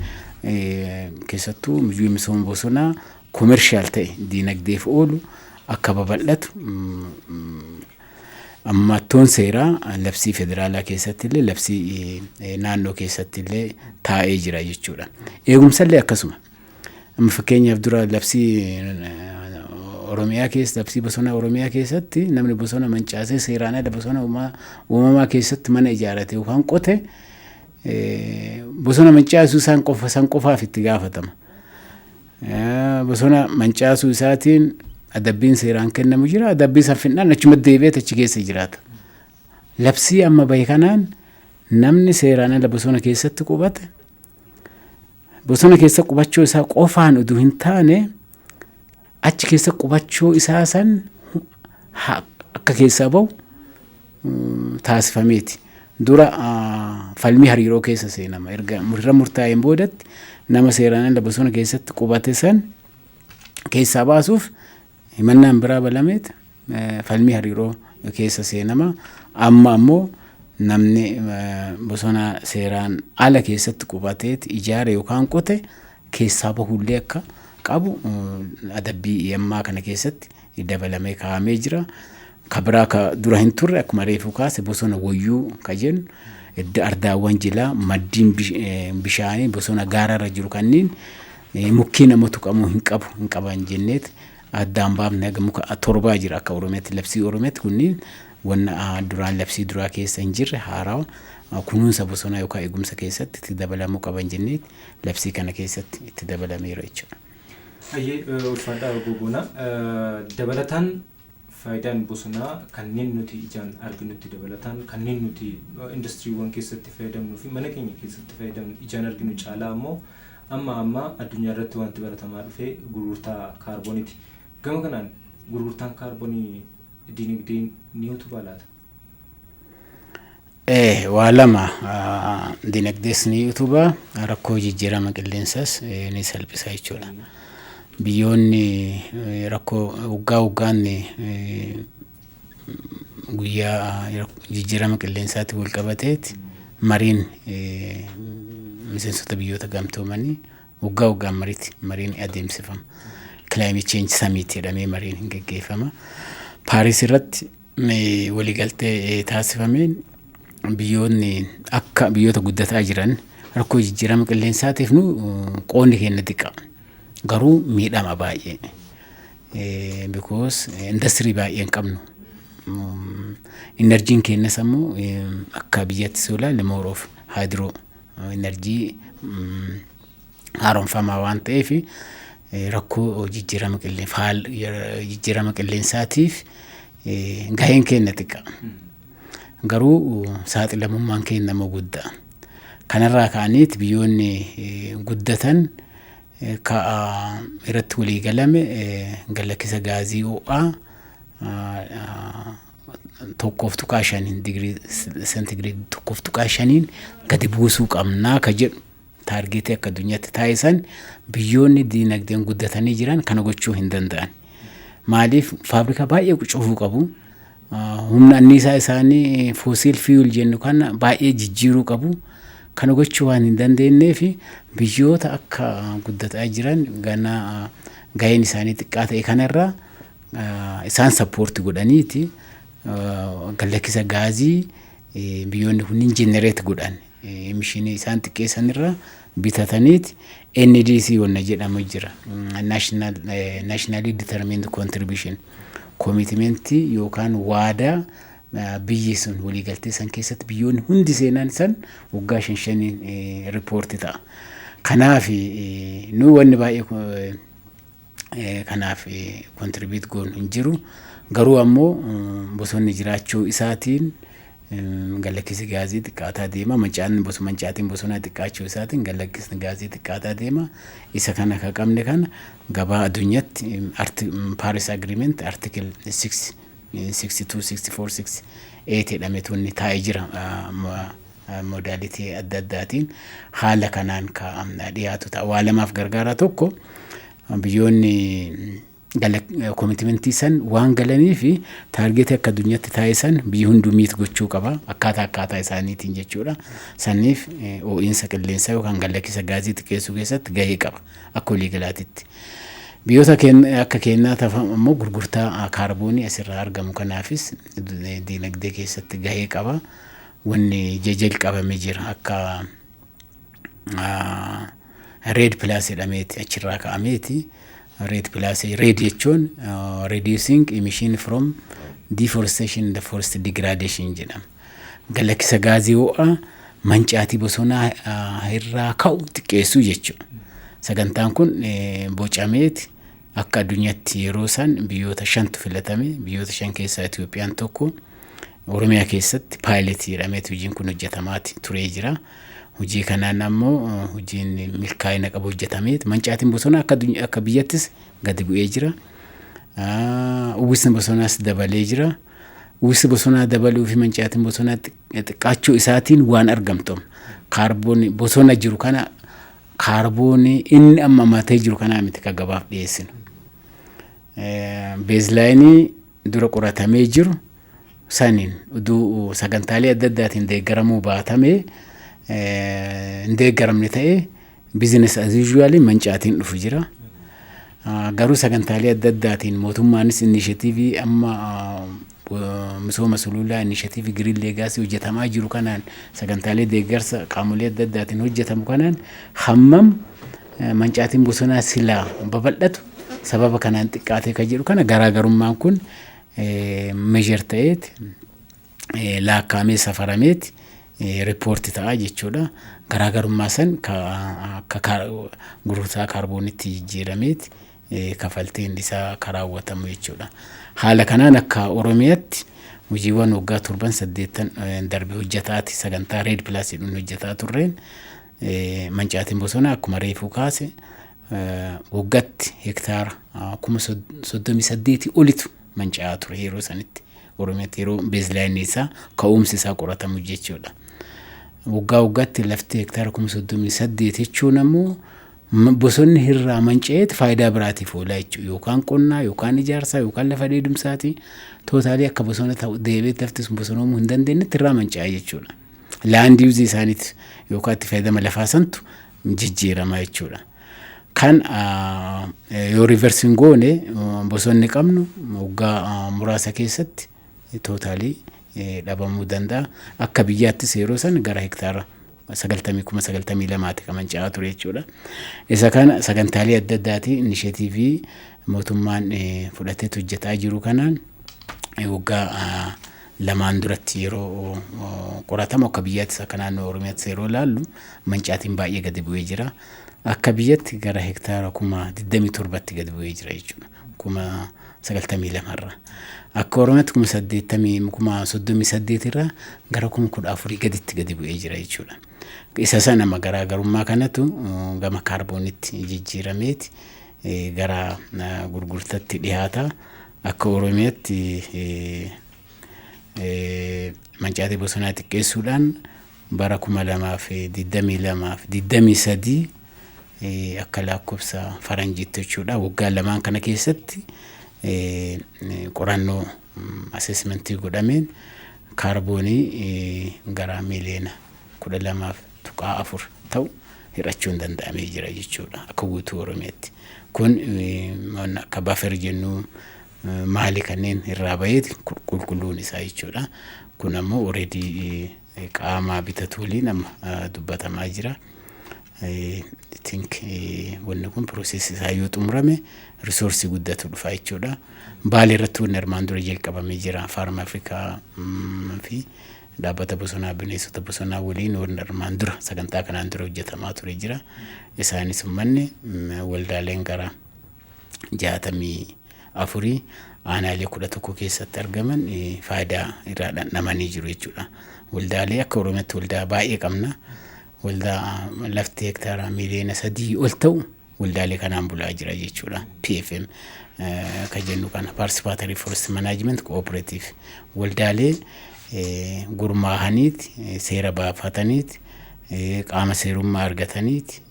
keessattuu misooma bosonaa commercial ta'e, diinagdeef oolu akka babal'atu ammattoon seeraa labsii federaalaa keessatti illee, labsii naannoo keessatti illee taa'ee jira jechuudha. Eegumsallee akkasuma. Amma fakkeenyaaf dura labsii Oromiyaa keessa, labsii bosona Oromiyaa keessatti, namni bosona mancaasee seeraan ala bosona uumamaa keessatti mana ijaarate yookaan qote bosona mancaasuu isaan qofa san qofaaf itti gaafatama. Bosona mancaasuu isaatiin adabbiin seeraan kennamu jira. Adabbii san fixnaan achuma deebi'ee achi keessa jiraata. Labsii amma bahe kanaan namni seeraan ala bosona keessatti qubate bosona keessa qubachuu isaa qofaan utuu hin taane, achi keessa qubachuu isaa san akka keessaa bahu taasifameeti. Dura falmii hariiroo keessa seenama. Erga irra murtaa'een boodatti nama seeraan ala bosona keessatti qubate san keessaa baasuuf himannaan biraa balameet falmii hariiroo keessa seenama. Amma ammoo namni bosona seeraan ala keessatti qubateet ijaare yookaan qote keessaa bahullee akka qabu adabbii ammaa kana keessatti dabalamee kaa'amee jira. Ka biraa ka dura hin turre, akkuma reefu kaase, bosona wayyuu ka jennu, edda ardaawwan jilaa, maddiin bishaanii bosona gaararra jiru kanneen mukkeen nama tuqamuu hin qabu hin qaban jenneet addaan baafne haga muka 7 jira akka Oromiyaatti, labsii Oromiyaatti. Kunniin wanna duraan labsii duraa keessa hin jirre, haarawaa kunuunsa bosonaa yookaan eegumsa keessatti itti dabalamuu qaban jenneet labsii kana keessatti itti dabalameera jechuudha. Hayyee, ulfaadhaa gogoona. Dabalataan faayidaan bosonaa kanneen nuti ijaan arginutti dabalataan, kanneen nuti industiriiwwan keessatti fayyadamnuu fi mana keenya keessatti fayyadamnu ijaan arginu caalaa ammoo, amma amma addunyaa irratti wanti baratamaa dhufe gurgurtaa kaarbooniiti. Gama kanaan gurgurtaan kaarboonii dinagdee ni utubaa laata? Waa lama, dinagdees ni utubaa, rakkoo jijjiirama qilleensas ni salphisa jechuudha. Biyyoonni rakkoo waggaa waggaan guyyaa jijjiirama qilleensaatti wal qabateeti mariin miseensota biyyoota gamtoomanii waggaa waggaan mariitti mariin adeemsifama. Climate change summit jedhamee mariin hin geggeeffama. Paaris irratti waliigaltee taasifameen biyyoonni akka biyyoota guddataa jiran rakkoo jijjiirama qilleensaatiif nu qoonni keenya xiqqa. Garuu miidhama baay'ee. Because industirii baay'ee hin qabnu. Enerjiin keenyas ammoo akka biyyatti si ilaalle more of hydro energy haaromfamaa waan ta'eef, rakkoo jijjiirama qilleensaatiif gaheen keenya xiqqa. Garuu saaxilamummaan keenya immoo guddaa. Kanarraa ka'aniit biyyoonni guddatan ka irratti walii galame galakkisa gaazii ho'aa 1.5 digirii seentigireed 1.5n gadi buusuu qabnaa ka jedhu target akka addunyaatti taasisan, biyyoonni diinagdeen guddatanii jiran kana gochuu hin danda'an. Maaliif? Faabrikaa baay'ee cufuu qabu. Humna anniisaa isaanii fossil fuel jennu kana baay'ee jijjiiruu qabu. Kana gochuu waan hin dandeenyeef, biyyoota akka guddataa jiran gana gaheen isaanii xiqqaa ta'e kanarraa isaan support godhaniiti galakkisa gaazii biyyoonni kunniin generate godhan emission isaan xiqqeessanirra Bitataniiti NDC wanna jedhamu jira. Nationally Determined Contribution commitmentii yookaan waadaa biyyi sun waliigaltee san keessatti biyyoonni hundi seenan san waggaa shan shaniin report ta'a. Kanaaf nu wanni baay'ee kanaaf contribute goonu hin jiru. Garuu ammoo bosonni jiraachuu isaatiin galakkisi gaazii xiqqaataa deema. Mancaatiin bosonaa xiqqaachuu isaatiin galakkisni gaazii xiqqaataa deema. Isa kana ka qabne kana gabaa addunyaatti Paris Agreement article 6, 62, 64, 68 jedhametu inni taa'ee jira. Modality adda addaatiin haala kanaan ka dhiyaatu ta'a. Waa lamaaf gargaara. Tokko, biyyoonni commitmentii san waan galanii fi targetii akka addunyaatti taa'e san biyyi hunduu meet gochuu qaba akkaataa isaaniitiin jechuudha. Saniif ho'iinsa qilleensaa yookaan galakkisa gaazii xiqqeessuu keessatti gahee qaba akka waliigalaatitti. Biyyoota akka keenyaa ammoo gurgurtaa kaarboonii asirraa argamu kanaafis diinagdee keessatti gahee qaba. Wanni jalqabamee jira akka REDD Plus jedhameeti achirraa ka'ameeti. REDD Plus, REDD jechuun reducing emission from deforestation and forest degradation jedhama. Galakkisa gaazii ho'aa mancaatii bosonaa irraa ka'u xiqqeessuu jechuudha. Sagantaan kun bocameeti akka addunyaatti yeroo san biyyoota shantu filatame. Biyyoota shan keessaa Itoophiyaan tokko. Oromiyaa keessatti pilotii jedhameeti hojiin kun hojjetamaati turee jira. Hojii kanaan ammoo hojiin milkaa'ina qabu hojjetameet mancaatiin bosonaa akka biyyattis gadi bu'ee jira. Uwwisni bosonaas dabalee jira. Uwwisni bosonaa dabaluu fi mancaatiin bosonaa xiqqaachuu isaatiin waan argamtu kaarboonii bosona jiru kana, kaarboonii inni amma matee jiru kanaa miti kan gabaaf dhiyeessinu. Baselineii dura qoratamee jiru saniin uduu sagantaalee adda addaatiin deeggaramuu baatamee hin deeggaramne ta'ee, business as usual mancaatiin dhufu jira. Garuu sagantaalee adda addaatiin mootummaanis initiativeii amma misooma sululaa, initiativeii Green Legacy hojjetamaa jiru kanaan, sagantaalee deeggarsa qaamolee adda addaatiin hojjetamu kanaan, hammam mancaatiin bosonaa silaa babal'atu sababa kanaan xiqqaatee kan jedhu kana garaagarummaan kun measure ta'eeti laakkaamee safarameeti report ta'a jechuudha. Garaagarummaa san akka gurgurtaa kaarboonitti jijjiirameeti kafaltiin isaa kan raawwatamu jechuudha. Haala kanaan akka Oromiyaatti hojiiwwan waggaa 7, 8 darbe hojjetaati sagantaa REDD Plus jedhuun hojjetaa turreen mancaatiin bosonaa akkuma reefuu kaase waggaatti hektaara 38,000 olitu manca'aa ture yeroo sanitti Oromiyaatti, yeroo baselineii isaa ka'umsi isaa qoratamu jechuudha. Waggaa waggaatti lafti hektaara 38,000 jechuun ammoo bosonni irraa manca'eet faayidaa biraatiif oolaa jechuudha. Yookaan qonnaa, yookaan ijaarsaa, yookaan lafa dheedumsaati. Totalii akka bosona ta'u deebi'ee lafti sun bosonoomuu hin dandeenyetti irraa manca'a jechuudha. Land useii isaaniiti yookaan itti fayyadama lafaa santu jijjiirama jechuudha. Kan yoo reversiin goone bosonni qabnu waggaa muraasa keessatti totalii dhabamuu danda'a. Akka biyyaattis yeroo san gara hektaara 92,000 kan manca'aa ture jechuudha. Isa kana sagantaalee adda addaatiin initiativeii mootummaan fudhateetu hojjetaa jiru kanaan waggaa 2n duratti yeroo qoratamu akka biyyaattis akka naannoo Oromiyaattis yeroo ilaallu mancaatiin baay'ee gadi bu'ee jira. Akka biyyatti gara hektaara 27,000tti gadi bu'ee jira jechuudha. 92,000rra. Akka Oromiyaatti 38 irraa gara 14,000 gaditti gadi bu'ee jira jechuudha. Isa sana garaagarummaa kanatu gama kaarboonitti jijjiirameeti gara gurgurtaatti dhiyaata. Akka Oromiyaatti mancaatii bosonaa xiqqeessuudhaan bara 2022 fi 23 akka lakkoofsa faranjiitti jechuudha. Waggaa 2n kana keessatti qorannoo assessmentii godhameen kaarboonii gara 12.4 miliyoona ta'u hir'achuun danda'amee jira jechuudha akka guutuu Oromiyaatti. Kun akka buffer jennu maali kanneen irraa baheeti qulqulluun isaa jechuudha. Kun ammoo already qaama bitatu waliin amma dubbatamaa jira. I think wanni kun process isaa yoo xumurame resource guddatu dhufa jechuudha. Baalee irratti wanni armaan dura jalqabamee jira. Farm Africa fi dhaabbata bosonaa, bineensota bosonaa waliin wanni armaan dura sagantaa kanaan dura hojjetamaa ture jira. Isaanis uummanni waldaaleen gara 64 aanaalee 11 keessatti argaman faayidaa irraa dhandhamanii jiru jechuudha. Waldaalee akka Oromiyaatti waldaa baay'ee qabna. Waldaa lafti hektaara miiliyoona 3 ol ta'u waldaalee kanaan bulaa jira jechuudha. PFM kan jennu kana, Participatory Forest Management Cooperative, waldaalee gurmaahaniiti, seera baafataniiti, qaama seerummaa argataniiti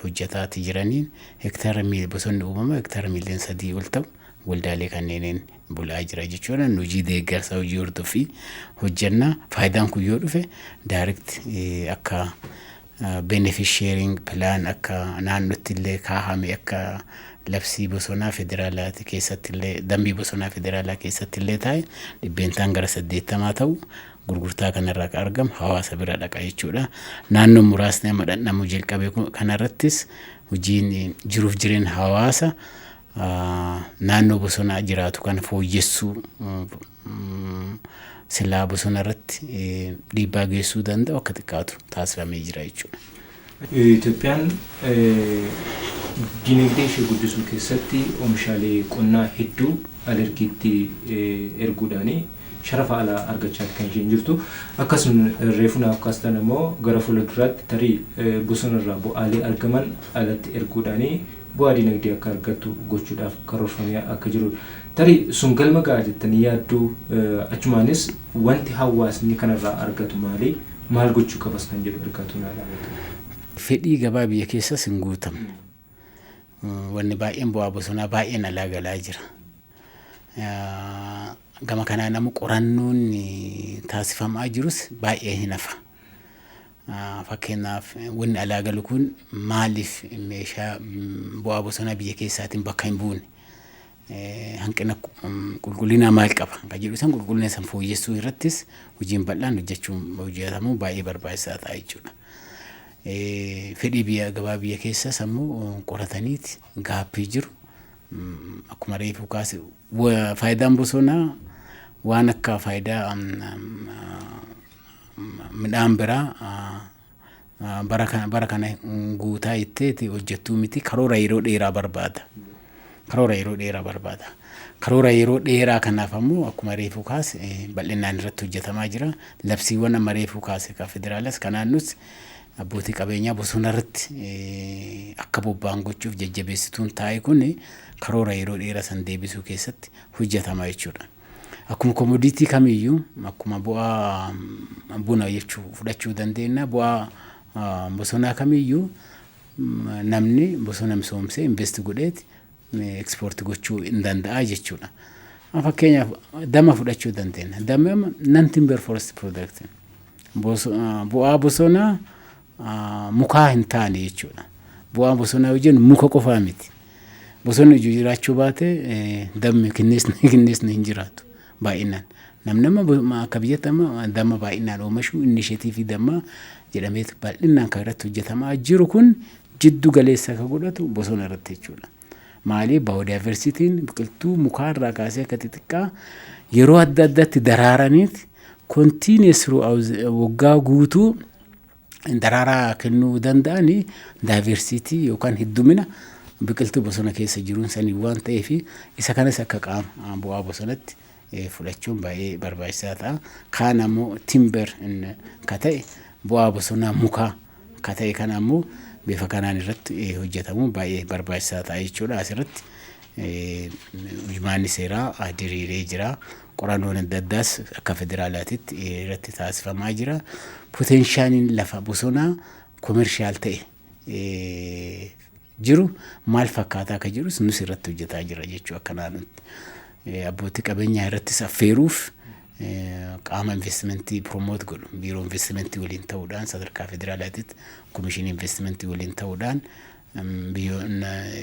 hojjetaati jiraniin hektaara bosonni uumama hektaara miiliyoona 3 ol ta'u waldaalee kanneeniin bulaa jira jechuudha. Hojii deeggarsa, hojii hordoffii hojjennaa. Faayidaan kun yoo dhufe direct akka benefit sharing plan akka naannootti illee kaahame, akka labsii bosonaa federaalaati keessatti illee, dambii bosonaa federaalaa keessatti illee taa'e, dhibbeentaan gara 80 ta'u gurgurtaa kanarraa kan argamu hawaasa bira dhaqa jechuudha. Naannoon muraasni amma dhandhamuu jalqabe kanarrattis hojiin jiruuf jireenya hawaasa naannoo bosonaa jiraatu kana fooyyessuu, silaa bosona irratti dhiibbaa geessuu danda'u akka xiqqaatu taasifamee jira jechuudha. Itoophiyaan dinagdee ishee guddisuu keessatti oomishaalee qonnaa hedduu alergiitti erguudhaan sharafa alaa argachaa kan isheen jirtu. Akkasuma reefu naaf kaastan immoo gara fuulduraatti tarii bosona irraa bu'aalee argaman alatti erguudhaan bu'aa dinagdee akka argattu gochuudhaaf karoorfamee akka jirudha. Tarii sun galma ga'a jettanii yaadduu? Achumaanis wanti hawaasni kanarraa argatu maali? Maal gochuu qabas kan jedhu argatu naa dhaabatu. Fedhii gabaa biyya keessas hin guutamne. Wanni baay'een bu'aa bosonaa baay'een alaa galaa jira. Gama kanaan ammoo qorannoon taasifamaa jirus baay'ee hin hafa. Fakkeenyaaf, wanni alaa galu kun maaliif meeshaa bu'aa bosonaa biyya keessaatiin bakka hin buune? Hanqina qulqullinaa maal qaba? Kan jedhu san, qulqullina san fooyyessuu irrattis hojiin bal'aan hojjechuun hojjetamuu baay'ee barbaachisaa ta'a jechuudha. Fedhii biyya gabaa biyya keessas ammoo qorataniiti gaaffii jiru. Akkuma reefu kaase, faayidaan bosonaa waan akka faayidaa midhaan biraa bara kana guutaa jetteeti hojjettuu miti, karoora yeroo dheeraa barbaada. Karoora yeroo dheeraa barbaada. Karoora yeroo dheeraa kanaaf ammoo akkuma reefu kaase bal'inaan irratti hojjetamaa jira. Labsiiwwan amma reefu kaase kan federaalas, kan naannus abbootii qabeenyaa bosona irratti akka bobba'an gochuuf jajjabeessituun taa'e kun karoora yeroo dheeraa san deebisuu keessatti hojjetama jechuudha. Akkuma commodity kamiyyuu, akkuma bu'aa buna jechuu fudhachuu dandeenya, bu'aa bosonaa kamiyyuu namni bosona misoomsee invest godheeti export gochuu hin danda'a jechuudha. Fakkeenyaaf damma fudhachuu dandeenya. Dammi amma non timber forest product, bu'aa bosonaa mukaa hin taane jechuudha. Bu'aa bosonaa yoo jennu muka qofaa miti. Bosonni ijuu jiraachuu baate dammi kinniisni hin jiraatu baay'inaan. Namni amma akka biyyatti amma damma baay'inaan oomishuu, initiative dammaa jedhameetu bal'inaan kan irratti hojjetamaa jiru kun jiddu galeessa akka godhatu bosona irratti jechuudha. Maali, biodiversityn biqiltuu mukaarraa kaasee akka xixiqqaa yeroo adda addaatti daraaraniiti continuous waggaa guutuu daraaraa kennuu danda'anii, diversity yookaan heddumina biqiltuu bosona keessa jiruun sanii waan ta'eef, isa kanas akka qaama bu'aa bosonatti fudhachuun baay'ee barbaachisaa ta'a. Kaan ammoo timber ka ta'e, bu'aa bosonaa mukaa ka ta'e kana ammoo bifa kanaan irratti hojjetamuun baay'ee barbaachisaa ta'a jechuudha. Asirratti hojmaanni seeraa diriiree jira. Qorannoon adda addaas akka federaalaatitti irratti taasifamaa jira. Potentialiin lafa bosonaa commercial ta'e jiru maal fakkaataa akka jirus nus irratti hojjetaa jira jechuu akka naannootti. Abbootii qabeenyaa irrattis affeeruuf qaama investimentii promote godhu, biiroo investimentii waliin ta'uudhaan, sadarkaa federaalaatitti komishinii investimentii waliin ta'uudhaan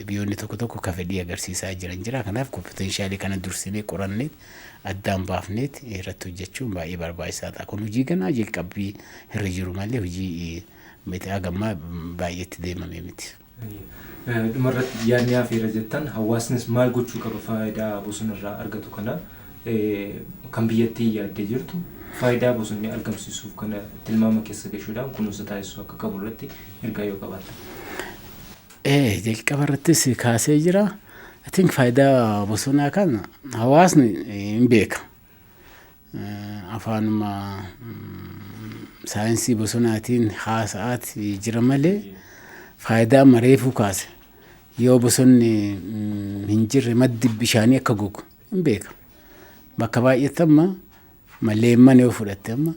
biyyoonni tokko tokko ka fedhii agarsiisaa jiran jira. Kanaaf potentialii kana dursinee qorannee addaan baafneet irratti hojjechuun baay'ee barbaachisaa ta'a. Kun hojii ganaa jalqabbii irra jiru malee hojii Miti, hagammaa baay'eetti deemame miti. Dhumarratti yaadni hafeera jettan, hawaasnis maal gochuu qaba? Faayidaa bosonarraa argatu kana, kan biyyattii yaaddee jirtu, faayidaa bosonni argamsiisuuf kana tilmaama keessa gashuudhaan kunuunsa taasisuu akka qabu irratti ergaa yoo qabaatte. Jalqaba irrattis kaasee jira. I think faayidaa bosonaa kana hawaasni hin beeka. Afaanuma saayinsii bosonaatiin haasa'aati jira malee, faayidaa amma reefuu kaase, yoo bosonni hin jirre maddi bishaanii akka gogu hin beeka. Bakka baay'eetti amma leemman yoo fudhatte, amma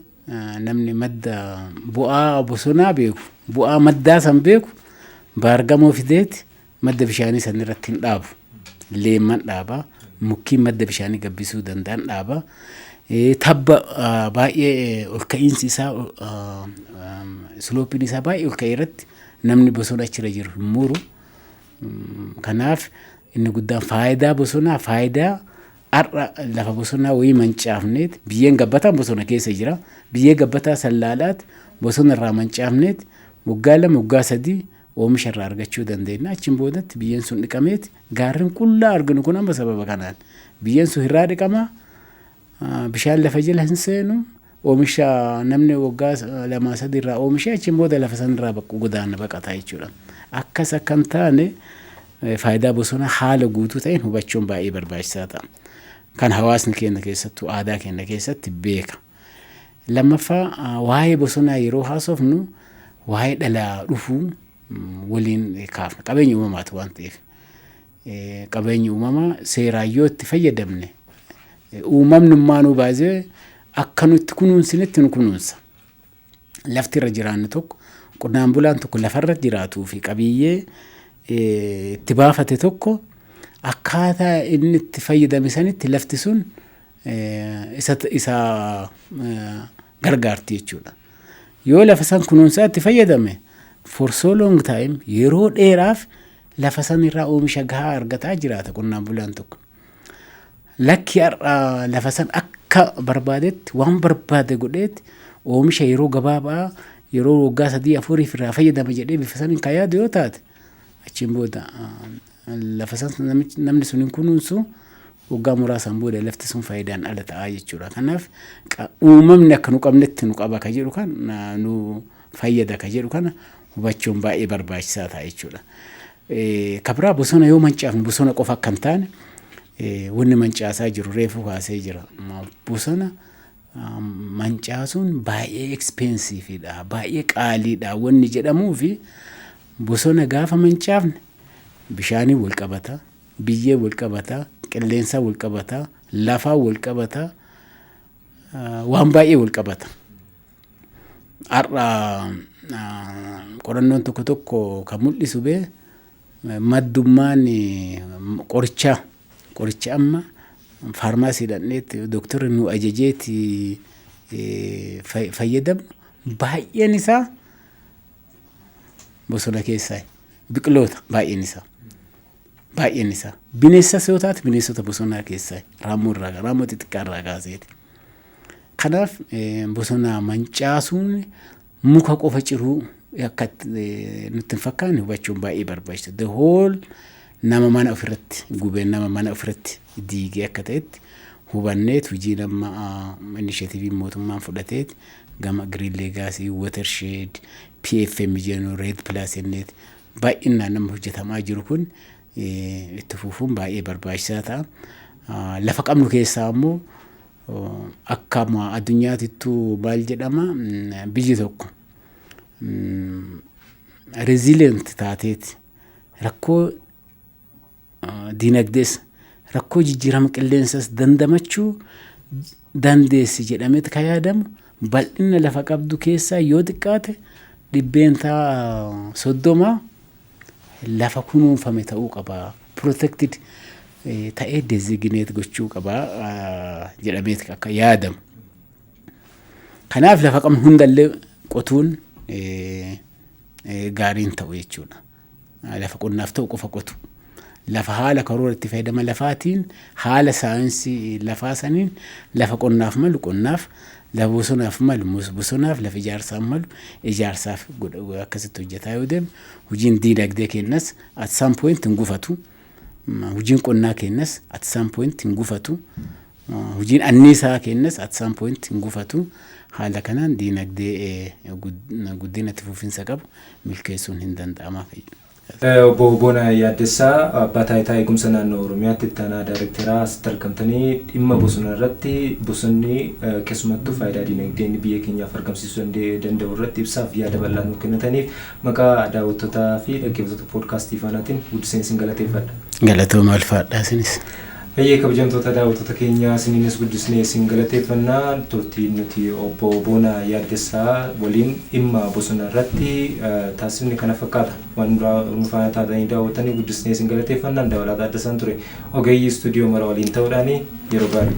namni madda bu'aa bosonaa beeku, bu'aa maddaa san beeku, baargamoo fideeti madda bishaanii san irratti hin dhaabu. Leemman dhaabaa, mukkiin madda bishaanii gabbisuu danda'an dhaabaa. Tabba baay'ee ol ka'iinsi isaa, slopeiin isaa baay'ee ol ka'e irratti namni bosona achirra jiru hin muru. Kanaaf inni guddaan faayidaa bosonaa, faayidaa har'a lafa bosonaa wayii mancaafneet, biyyeen gabbataan bosona keessa jira. Biyyee gabbataa sallaalaat bosona irraa mancaafneet waggaa 2, waggaa 3 oomisha irraa argachuu dandeenya. Achiin boodatti biyyeen sun dhiqameet gaarreen qullaa arginu kun amma sababa kanaan. Biyyeen sun irraa dhiqamaa, bishaan lafa jala hin seenu, oomisha namni waggaa 2, 3 irraa oomishee achiin booda lafa sanarraa godaana, baqataa jechuudha. Akkas akka hin taane faayidaa bosonaa haala guutuu ta'een hubachuun baay'ee barbaachisaa ta'a. Kan hawaasni keenya keessattuu aadaa keenya keessatti beeka. Lammaffaa, waa'ee bosonaa yeroo haasofnu waa'ee dhalaa dhufuu waliin kaafna. Qabeenya uumamaati waan ta'eef. Qabeenya uumamaa seeraan yoo itti fayyadamne, uumamnummaa nu baasee akka nutti kunuunsinetti nu kunuunsa. Lafti irra jiraannu tokko, qonnaan bulaan tokko lafarra jiraatuu fi qabiyyee itti baafate tokko akkaataa inni itti fayyadame sanitti lafti sun isa gargaarti jechuudha. Yoo lafa san kunuunsaa itti fayyadame, for so long time, yeroo dheeraaf lafa san irraa oomisha gahaa argataa jiraata qonnaan bulaan tokko. Lakki, har'a lafa san akka barbaadetti waan barbaade godheetti oomisha yeroo gabaabaa, yeroo waggaa 3, 4f irraa fayyadama jedhee bifa saniin kan yaadu yoo taate, achiin booda lafa san namni sun hin kunuunsu, waggaa muraasaan booda lafti sun faayidaan ala ta'aa jechuudha. Kanaaf uumamni akka nu qabnetti nu qaba ka jedhu kan nu fayyada ka jedhu kana hubachuun baay'ee barbaachisaa ta'a jechuudha. Kabiraa, bosona yoo mancaafnu bosona qofa akka hin taane, wanni mancaasaa jiru reefu kaasee jira. Bosona mancaasuun baay'ee expensiveiidha, baay'ee qaaliidha wanni jedhamuu fi bosona gaafa mancaafne bishaanii wal qabata, biyyee wal qabata, qilleensaa wal qabata, lafaa wal qabata, waan baay'ee wal qabata. Har'a qorannoon tokko tokko kan mul'isu bee maddummaan qorichaa, qoricha amma faarmaasii dhaqneetti dooktarri nu ajajeeti fayyadamnu, baay'een isaa bosona keessaa biqiloota, baay'een isaa. Baay'een isaa bineensas yoo taate bineensota bosonaa keessaa raammoo irraa, raammoo xixiqqaa irraa kaaseeti. Kanaaf bosona mancaasuun muka qofa ciruu akka nutti hin fakkaanne hubachuun baay'ee barbaachisa. The whole nama mana ofirratti gubee, nama mana ofirratti diigee akka ta'etti hubanneet hojii nama initiativeiin mootummaan fudhateet gama Green Legacy, Watershed, PFM jennu, REDD Plus jenneet baay'inaan nama hojjetamaa jiru kun itti fufuun baay'ee barbaachisaa ta'a. Lafa qabnu keessaa immoo akka addunyaatittuu maal jedhama, biyyi tokko resilient taateeti rakkoo diinagdees, rakkoo jijjiirama qilleensas dandamachuu dandeessi jedhameet kan yaadamu bal'ina lafa qabdu keessaa yoo xiqqaate 30% lafa kunuunfame ta'uu qaba. Protected ta'ee designate gochuu qaba jedhameet akka yaadamu. Kanaaf lafa qabnu hundallee qotuun gaariin ta'u jechuudha. Lafa qonnaaf ta'u qofa qotu. Lafa haala karoora itti fayyadama lafaatiin, haala saayinsii lafaa saniin, lafa qonnaaf malu qonnaaf, lafa bosonaaf malu bosonaaf, lafa ijaarsaaf malu ijaarsaaf akkasitti hojjetaa yoo deemu, hojiin diinagdee keenyas at some point hin gufatu. Hojiin qonnaa keenyas at some point hin gufatu. Hojiin anniisaa keenyas at some point hin gufatu. Haala kanaan diinagdee guddina itti fufinsa qabu milkeessuun hin danda'ama. Obbo Boonaa Yaaddessaa, Abbaa Taayitaa Eegumsa Naannoo Oromiyaatti itti aanaa daayirektaraa, asitti argamtanii dhimma bosonaa irratti, bosonni keessumattuu faayidaa diinagdee inni biyya keenyaaf argamsiisuu danda'u irratti ibsaaf yaada bal'aa nuuf kennitaniif maqaa daawwattootaa fi dhaggeeffattoota poodkaastii Faanaatiin guddiseen isin galateeffadha. Galatooma, ulfaadhaa isinis. Baay'ee kabajamtoota daawwattoota keenyaa, isiniinis guddisnee isin galateeffannaa. Turtiin nuti obbo Boonaa Yaaddessaa waliin dhimma bosonaa irratti taasifne kana fakkaata. Waan nu faana taatanii daawwattanii guddisnee isin galateeffannaan. Dabalaa Taaddasaan ture. Ogeeyyii istuudiyoo mara waliin ta'uudhaan yeroo gaarii.